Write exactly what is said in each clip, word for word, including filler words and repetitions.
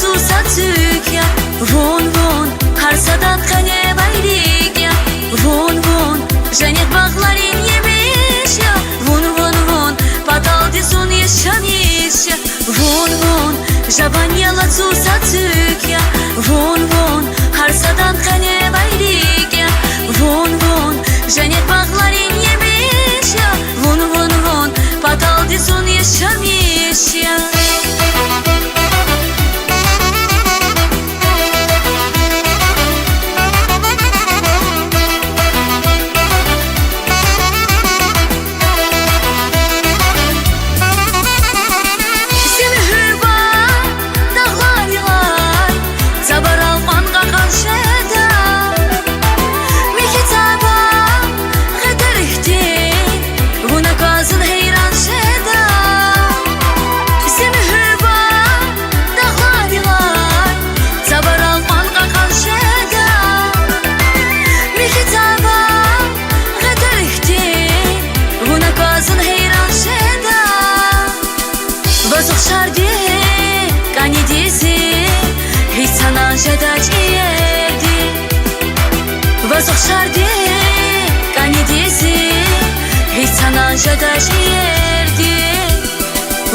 цуса цуьк я, вун-вун, гьар садан къене вайрик я, вун-вун, женнет багъларин емиш я, вун-вун-вун, паталди зун яшамиш я, вун-вун, жабан ял ацуса цуьк я, вун-вун, гьар садан къене вайрик я, вун-вун, женнет багъларин емиш я, вун-вун-вун, паталди зун яшамиш я. Зи муьгьуьрбан дагъларилай цаварал кьван кьакьан жеда, михьи цава гъетер хьтин, вуна кваз зун гьейран жеда. Зи муьгьуьрбан дагъларилай цаварал кьван кьакьан жеда, михьи цава гъетер хьтин, вуна кваз зун гьейран жеда. Ваз ухшар дидед кӀани дизе, гьич санал жедач иерди. Ваз ухшар дидед кӀани дизе, гьич санал жедач иерди.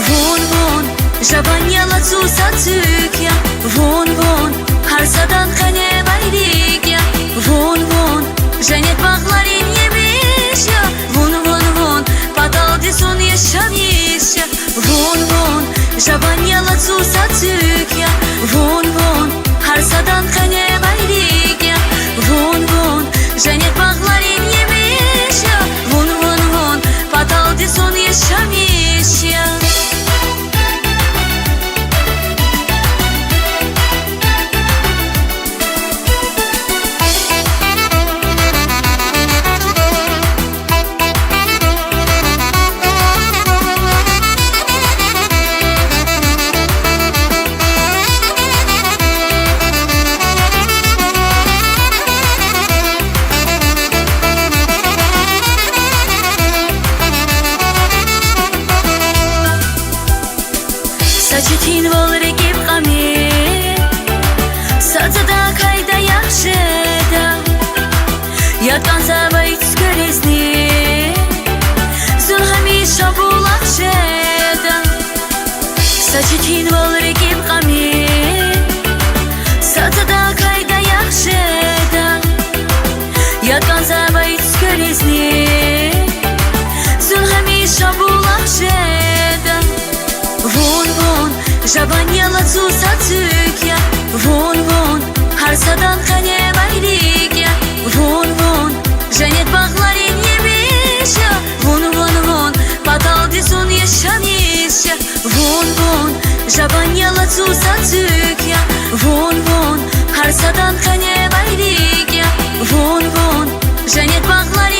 Вун-вун, жабан ял ацуса цуьк я, вун-вун, гьар садан къене вайрик я, вун-вун, женнет багъларин емиш я, вун-вун-вун, паталди зун яшамиш я, вун-вун, жабан ял ацуса цуьк я, вун-вун, гьар садан къене вайрик я, вун-вун, женнет багъларин емиш я, вун-вун-вун, паталди зун яшамиш я. Са четинвал рикӀив кьамир, са цадакай даях жеда, яд кӀанзавай цуькверизни, зун гьамиша булах жеда. Са четинвал рикӀив кьамир, са цадакай даях жеда, яд кӀанзавай цуькверизни, зун гьамиша булах жеда. Вун-вун, жабан ял ацуса цуьк я, вун-вун, гьар садан къене вайрик я, вун-вун, женнет багъларин емиш я, вун-вун-вун, паталди зун яшамиш я, вун-вун, жабан ял ацуса цуьк я, вун-вун, гьар садан къене вайрик я, вун-вун, женнет багъларин